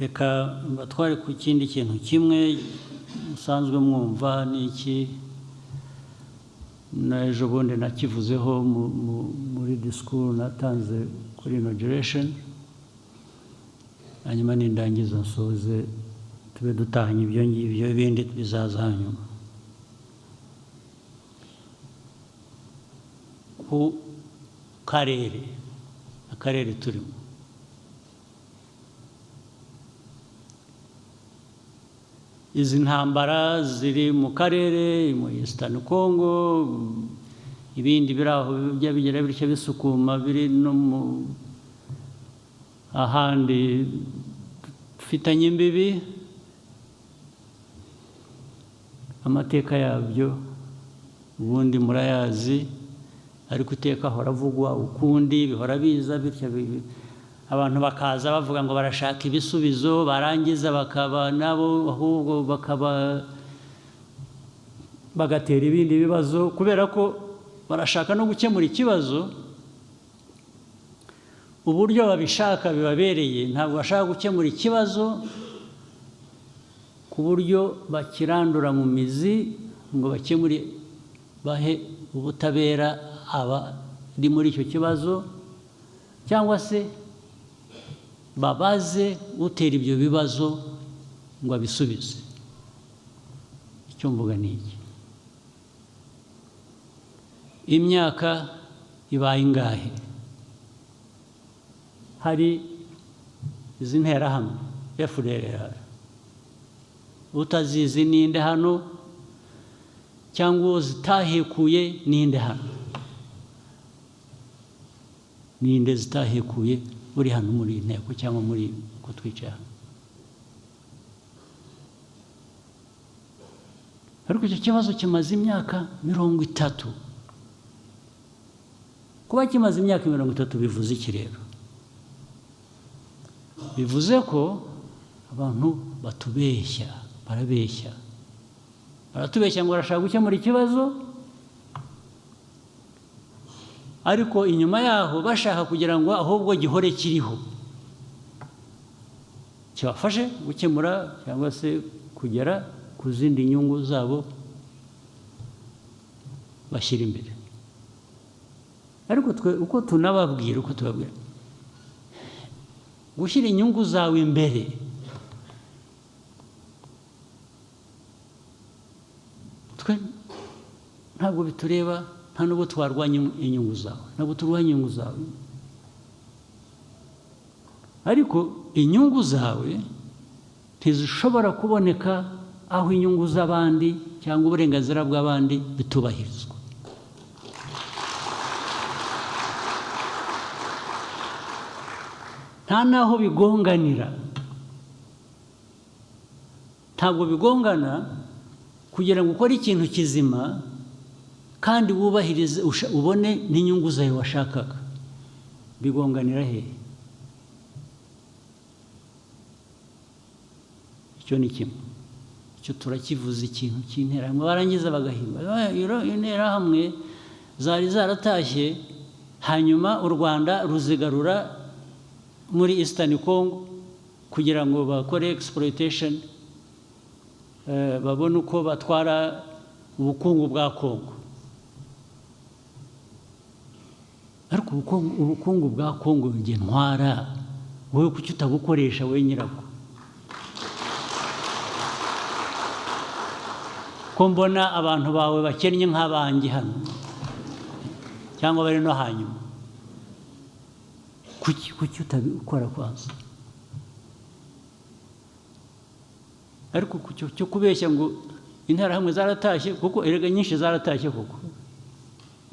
Reka mbatware ku kindi kintu kimwe musanzwe mwumva. Ni iki? N'ejo bundi nakivuzeho muri disikuru natanze kuri inauguration. Hanyuma nindangiza nsoze, tube dutahanye ibyo ngibyo, ibindi bizaza hanyuma. Ku karere, akarere turimo, izi ntambara ziri mu karere, mu Eastern Congo, ibindi biri aho bijya bigira bityo bisukuma, biri no mu ahandi dufitanye imbibi, amateka yabyo ubundi murayazi, ariko iteka ahora avugwa ukundi, bihora biza bityo, abantu bakaza bavuga ngo barashaka ibisubizo, barangiza bakaba nabo ahubwo bakaba bagatera ibindi bibazo, kubera ko barashaka no gukemura ikibazo uburyo babishaka bibabereye. Ntabwo bashaka gukemura ikibazo ku buryo bakirandura mu mizi ngo bakemure, bahe ubutabera abari muri icyo kibazo, cyangwa se babaze utera ibyo bibazo ngo abisubize. Icyo mvuga ni iki: imyaka ibaye ingahe hari izi nterahamwe FDLR? Utazizi ninde hano? Cyangwa uwo zitahekuye ninde hano? Ninde zitahekuye uri hano muri iyi nteko cyangwa muri uko twicaye hano? Ariko icyo kibazo kimaze imyaka 30. Kuba kimaze imyaka 30 bivuze iki rero? Bivuze ko abantu batubeshya, barabeshya, baratubeshya ngo barashaka gukemura ikibazo, ariko inyuma yaho bashaka kugira ngo ahubwo gihore kiriho, kibafashe gukemura cyangwa se kugera ku zindi nyungu zabo bashyira imbere. Ariko twe uko tunababwira, uko tubabwira, gushyira inyungu zawe imbere twe ntabwo bitureba, nta nubwo twarwanya inyungu zawe, ntabwo turwanya inyungu zawe, ariko inyungu zawe ntizishobora kuboneka aho inyungu z'abandi cyangwa uburenganzira bw'abandi bitubahirizwa. Nta n'aho bigonganira, ntabwo bigongana kugira ngo ukore ikintu kizima kandi wubahirize, ubone n'inyungu zawe washakaga. Bigonganira hehe? Icyo ni kimwe. Icyo turakivuze, ikintu cy'interahamwe, barangiza bagahimba interahamwe zari zaratashye, hanyuma u Rwanda ruzigarura muri Eastern Congo kugira ngo bakore exploitation, babone uko batwara ubukungu bwa Congo. Ariko ubukungu bwa Congo njye ntwara, wowe kuki utabukoresha wowe nyirabwo? Ko mbona abantu bawe bakennye nk'abanjye hano cyangwa bari no hanyuma, kuki utabikora kwanza? Ariko cyo kubeshya ngo interahamwe zaratashye, kuko erega nyinshi zaratashye, kuko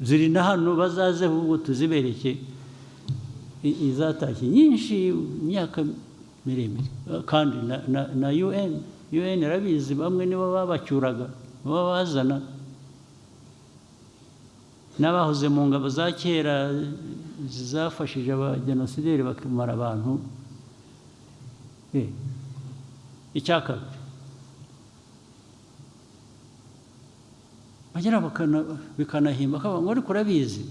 ziri na hano, bazaze ahubwo tuzibereke izatashye nyinshi imyaka miremire. Kandi na UN irabizi, bamwe nibo babacyuraga, nibo bazana n'abahoze mu ngabo za kera zafashije abagenosideri bakamara abantu. Icya kabiri, bagera bikanahimba ngo ariko urabizi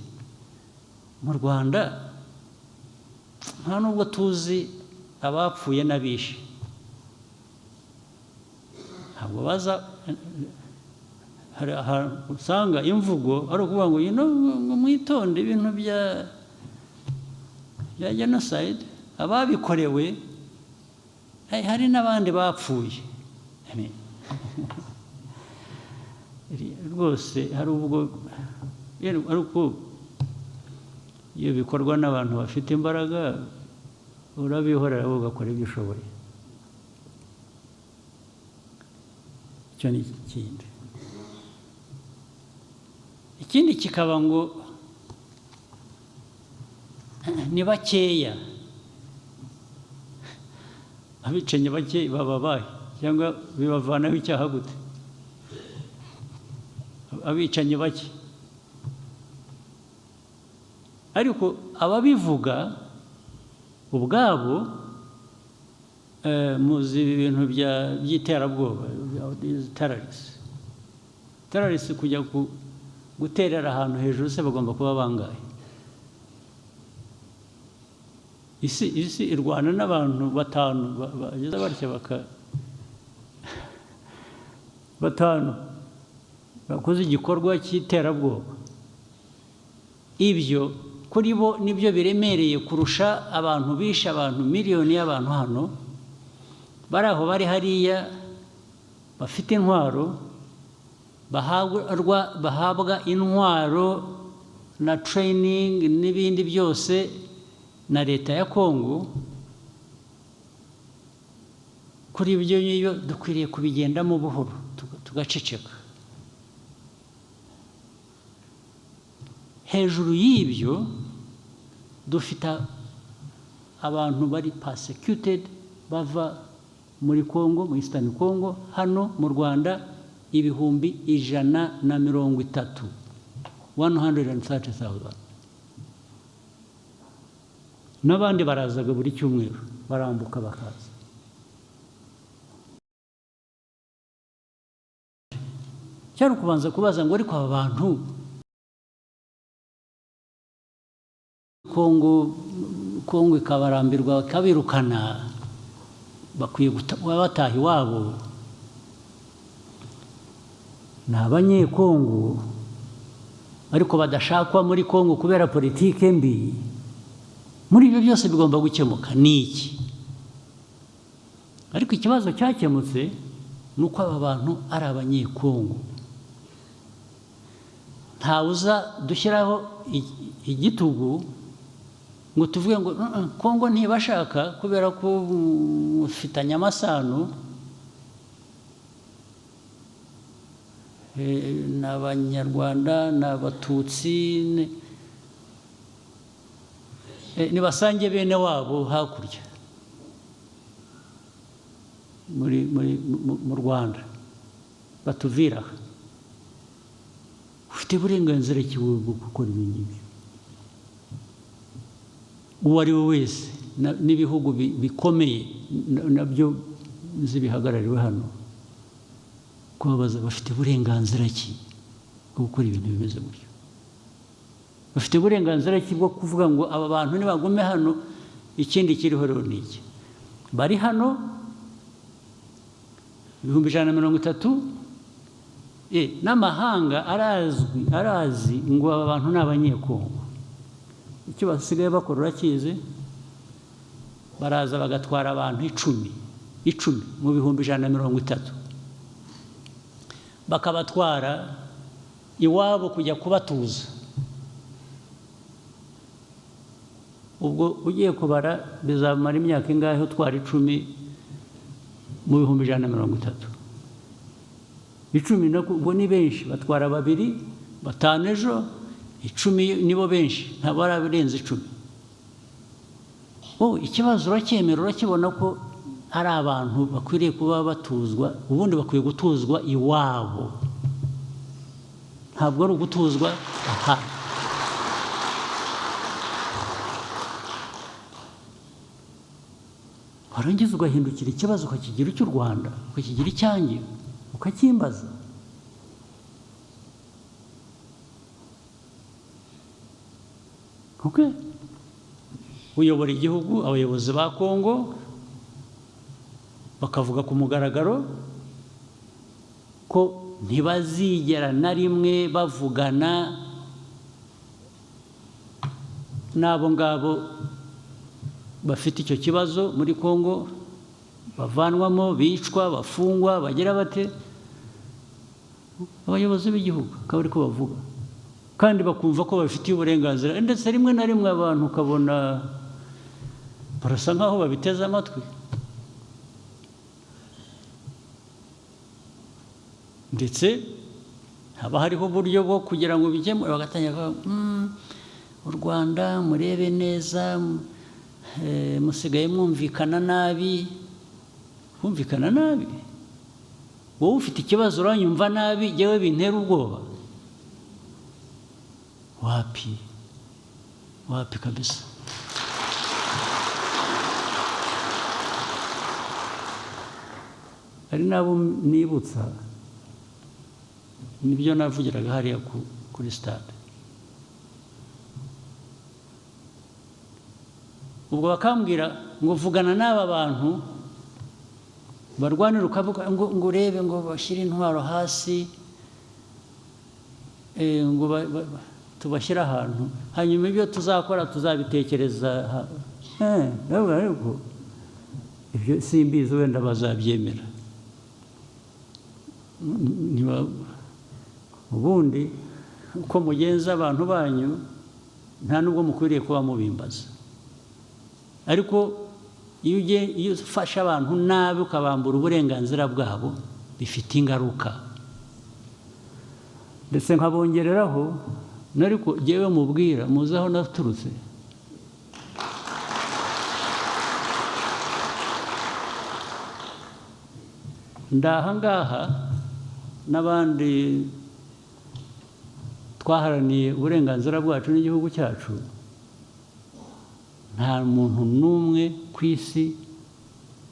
mu Rwanda nta nubwo tuzi abapfuye n'abishe. Ntabwo baza, hari ahantu usanga imvugo ari ukuvuga ngo ngo mwitonde ibintu bya genocide, ababikorewe hari n'abandi bapfuye. Rwose hari ubwo ariko iyo bikorwa n'abantu bafite imbaraga urabihorera ugakora ibyo ushoboye. Icyo ni ikindi. Ikindi kikaba ngo ni bakeya, abicanyi bake baba bahe cyangwa bibavanaho icyaha gute? Abicanyi bake, ariko ababivuga ubwabo muzi ibintu by'iterabwoba, terrorist kujya guterera ahantu hejuru se bagomba kuba bangahe? Isi irwana n'abantu batanu bageze batya batanu bakoze igikorwa cy'iterabwoba. Ibyo kuri bo nibyo biremereye kurusha abantu bishe abantu miliyoni y'abantu hano bari aho bari hariya bafite intwaro, bahabwa intwaro na training n'ibindi byose na leta ya Kongo. Kuri ibyo ngibyo dukwiriye kubigendamo buhoro tugaceceka. Hejuru y'ibyo dufite abantu bari persecuted bava muri Kongo, muri Eastern Congo, hano mu Rwanda 130,000, 130,000. N'abandi barazaga buri cyumweru barambuka bakaza. Cyari kubanza kubaza ngo ariko aba bantu Kongo ikabarambirwa bakabirukana, bakwiye bataha iwabo. Ni abanyekongo ariko badashakwa muri Kongo kubera politike mbi. Muri ibyo byose bigomba gukemuka ni iki? Ariko ikibazo cyakemutse ni uko aba bantu ari abanyekongo. Ntawuza dushyiraho igitugu ngo tuvuge ngo Kongo ntibashaka kubera ko ufitanye amasano n'Abanyarwanda n'Abatutsi, nibasange bene wabo hakurya muri mu Rwanda batuvira. Ufite uburenganzira ki bwo gukora ibi ngibyo? Uwo ari we wese n'ibihugu bikomeye nabyo zibihagarariwe hano kubabaza bafite uburenganzira ki bwo gukora ibintu bimeze gutyo? Bafite uburenganzira ki bwo kuvuga ngo aba bantu nibagume hano? Ikindi kiriho rero ni iki? Bari hano 130,000, n'amahanga arazwi, arazi ngo aba bantu ni abanyekongo. Icyo basigaye bakora urakizi? Baraza bagatwara abantu 10 mu 130,000, bakabatwara iwabo kujya kubatuza. Ubwo ugiye kubara bizamara imyaka ingahe utwara 10 mu 130,000? 10 ubwo ni benshi, batwara 2, 5 ejo, 10 nibo benshi, ntabwo arabirenze 10. Ikibazo uracyemera, urakibona ko ari abantu bakwiriye kuba batuzwa, ubundi bakwiye gutuzwa iwabo, ntabwo ari ugutuzwa aha. Warangiza ugahindukira ikibazo ukakigira icy'u Rwanda, ukakigira icyanjye, ukakimbaza. Okay. Uyobora igihugu, abayobozi ba Kongo bakavuga ku mugaragaro Ko ntibazigera na rimwe bavugana n'abo ngabo bafite icyo kibazo muri Kongo, bavanwamo, bicwa, bafungwa, bagira bate. Abayobozi b'igihugu akaba ariko bavuga, kandi bakumva ko babifitiye uburenganzira, ndetse rimwe na rimwe abantu ukabona barasa nkaho babiteze amatwi. Ndetse haba hariho uburyo bwo kugira ngo bikemure, bagatangira kuvuga, u Rwanda murebe neza, musigaye mwumvikana nabi. Kumvikana nabi? Wowe ufite ikibazo uranyumva nabi, jyewe bintera ubwoba? Wapi, wapi kabisa. Hari n'abo nibutsa nibyo navugiraga hariya kuri stade, ubwo bakambwira ngo vugana n'aba bantu barwanira, ukavuga ngo urebe ngo bashyire intwaro hasi, ngo tubashyire ahantu, hanyuma ibyo tuzakora tuzabitekereza. Ariko ibyo simbizi, wenda bazabyemera. Ubundi uko mugenza abantu banyu nta nubwo mukwiriye kuba mubimbaza, ariko iyo ufashe abantu nabi ukabambura uburenganzira bwabo bifite ingaruka. Ndetse nkabongereraho, ariko jyewe mubwira muzi aho naturutse. Ndaha ngaha n'abandi twaharaniye uburenganzira bwacu n'igihugu cyacu, nta muntu n'umwe ku isi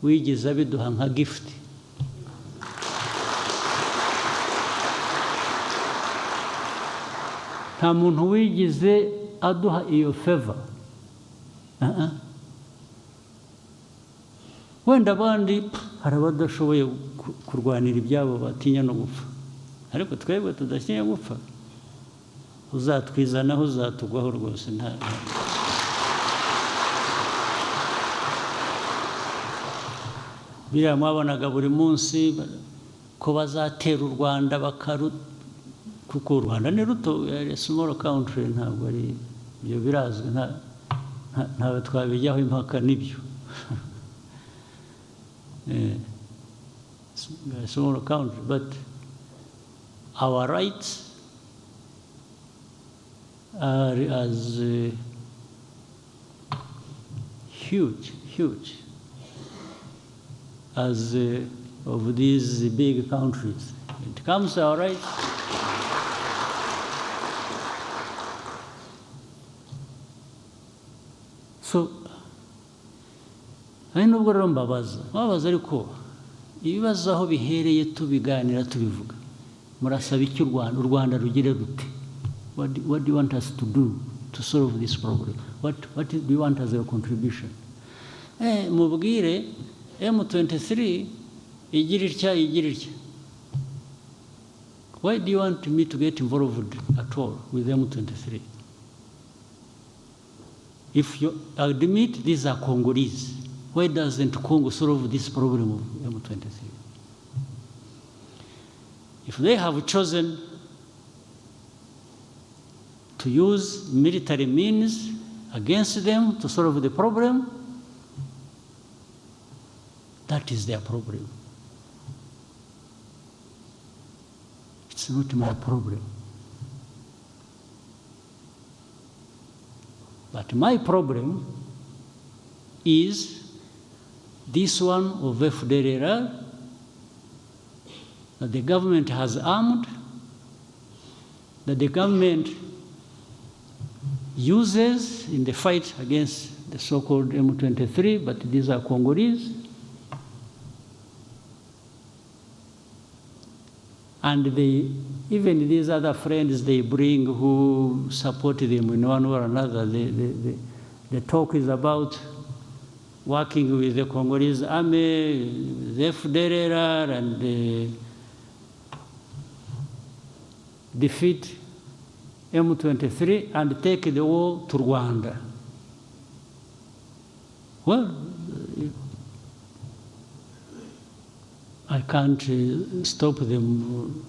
wigeze abiduha nka gift. Nta muntu wigeze aduha iyo favor. Wenda abandi hari abadashoboye kurwanira ibyabo batinya no gupfa, ariko twebwe tudatinya gupfa, uzatwizanaho uzatugwaho rwose. Nta biriya mwabonaga buri munsi ko bazatera u Rwanda bakaru, kuko u Rwanda ni ruto, small country, ntabwo ari ibyo, birazwi, ntabwo twabijyaho impaka nibyo. Small country, but our rights are as huge as of these big countries. It comes to our rights. So, hari nubwo rero mbabaza, ariko ibibazo aho bihereye tubiganira tubivuga, murasaba iki u Rwanda? U Rwanda rugire rute? What do you want us to do to solve this problem? What do you want as a contribution? Mubwire M23 igira itya, igira itya. Why do you want me to get involved at all with M23? If you admit these are Congolese, why doesn't Congo solve this problem of M23? If they have chosen to use military means against them to solve the problem, that is their problem. It's not my problem. But my problem is this one of FDLR that the government has armed, that the government uses in the fight against the so-called M23, but these are Congolese. And they, even these other friends they bring who support them in one or another, the talk is about working with the Congolese army, the FDLR, and defeat M23 and take the war to Rwanda. Well, I can't stop them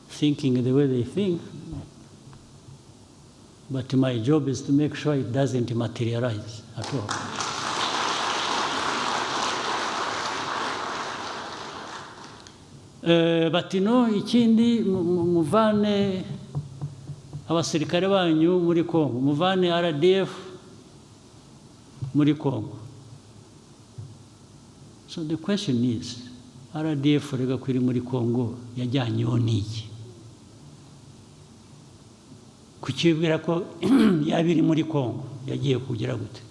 thinking the way they think, but my job is to make sure it doesn't materialize at all. But ikindi, muvane abasirikare banyu muri Congo, muvane RDF muri Congo. So the question is, RDF rega ko iri muri Congo yajyanyeho n'iki? Kukibwira ko yaba iri muri Congo yagiye kugira gute?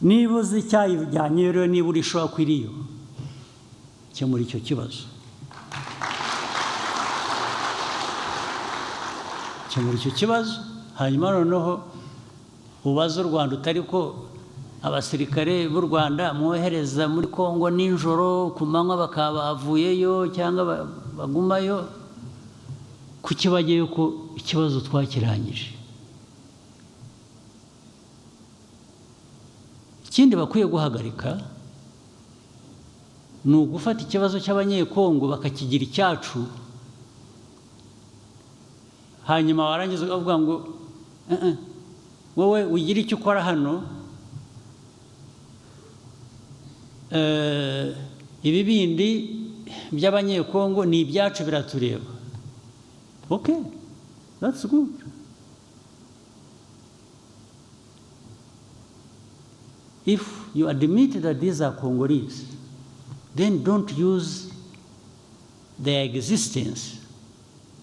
Niba uzi icyayijyanye rero, niba uri sure ko iriyo, kemura icyo kibazo, kemura icyo kibazo. Hanyuma noneho ubaze u Rwanda, utari ko abasirikare b'u Rwanda mwohereza muri Kongo nijoro, ku manywa bakaba bavuyeyo cyangwa bagumayo, kuki bajyayo ko ikibazo twakirangije? Ikindi bakwiye guhagarika ni ugufata ikibazo cy'Abanyekongo bakakigira icyacu, hanyuma warangiza ukavuga ngo wowe ugira icyo ukora hano, ibi bindi by'Abanyekongo ni ibyacu biratureba. Okay, that's good. If you admit that these are Congolese, then don't use their existence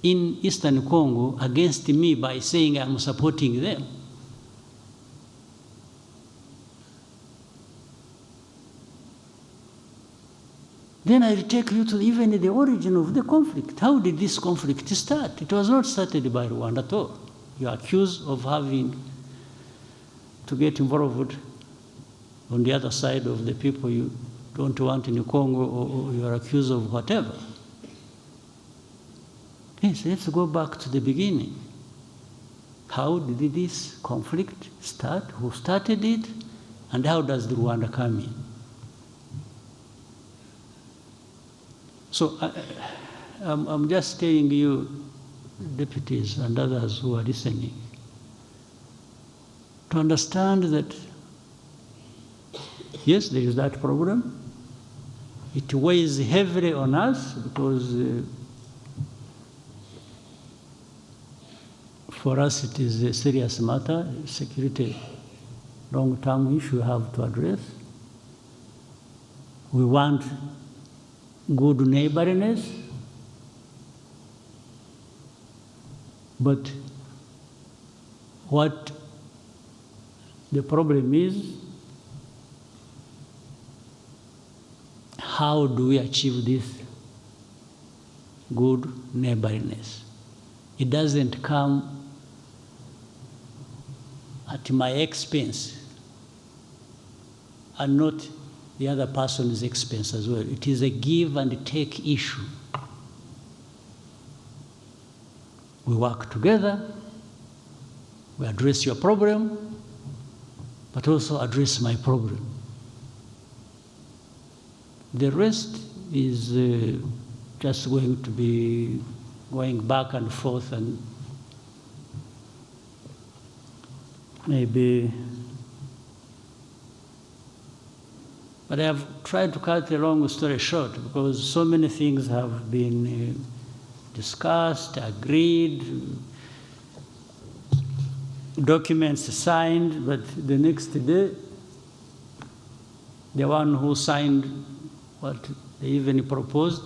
in Eastern Congo against me by saying I'm supporting them. Then I'll take you to even the origin of the conflict. How did this conflict start? It was not started by Rwanda at all. You are accused of having to get involved on the other side of the people you don't want in Congo, or you are accused of whatever. Yes, let's go back to the beginning. How did this conflict start? Who started it? And how does the Rwanda come in? So I'm just telling you, deputies and others who are listening, to understand that, yes, there is that problem. It weighs heavily on us because for us it is a serious matter, security, long-term issue we have to address. We want good neighborliness, but what the problem is, how do we achieve this good neighborliness? It doesn't come at my expense and not the other person's expense as well. It is a give and take issue. We work together, we address your problem, but also address my problem. The rest is just going to be going back and forth and maybe. But I have tried to cut the long story short because so many things have been discussed, agreed, documents signed, but the next day, the one who signed what they even proposed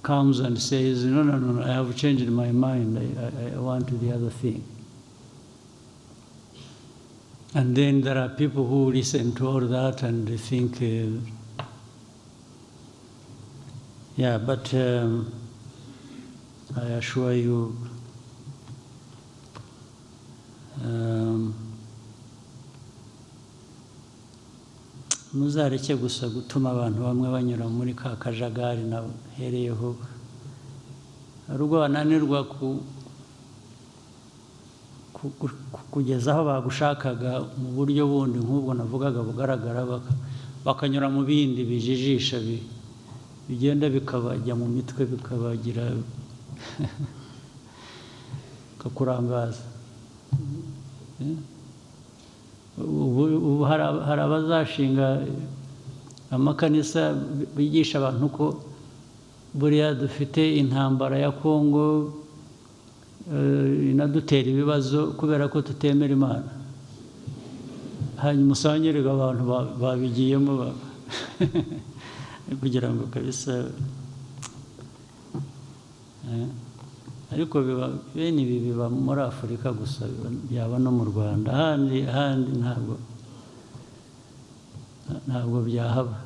comes and says, no, no, no, no, I have changed my mind. I want the other thing. And then there are people who listen to all that and they think, yeah, but I assure you, Muzareke gusa gutuma abantu bamwe banyura muri ka kajagari nahereyeho. Hari ubwo bananirwa kugeza aho bagushakaga mu buryo bundi nk'ubwo navugaga bugaragara, bakanyura mu bindi bijijisha bigenda bikabajya mu mitwe, bikabagira bikakurangaza. Ubu hari abazashinga amakanisa bigisha abantu ko buriya dufite intambara ya Kongo inadutera ibibazo kubera ko tutemera Imana, hanyuma usangirega abantu babigiyemo kugira ngo kabisa. Ariko bene ibi biba muri Afurika gusa, byaba no mu Rwanda, ahandi ntabwo byahaba.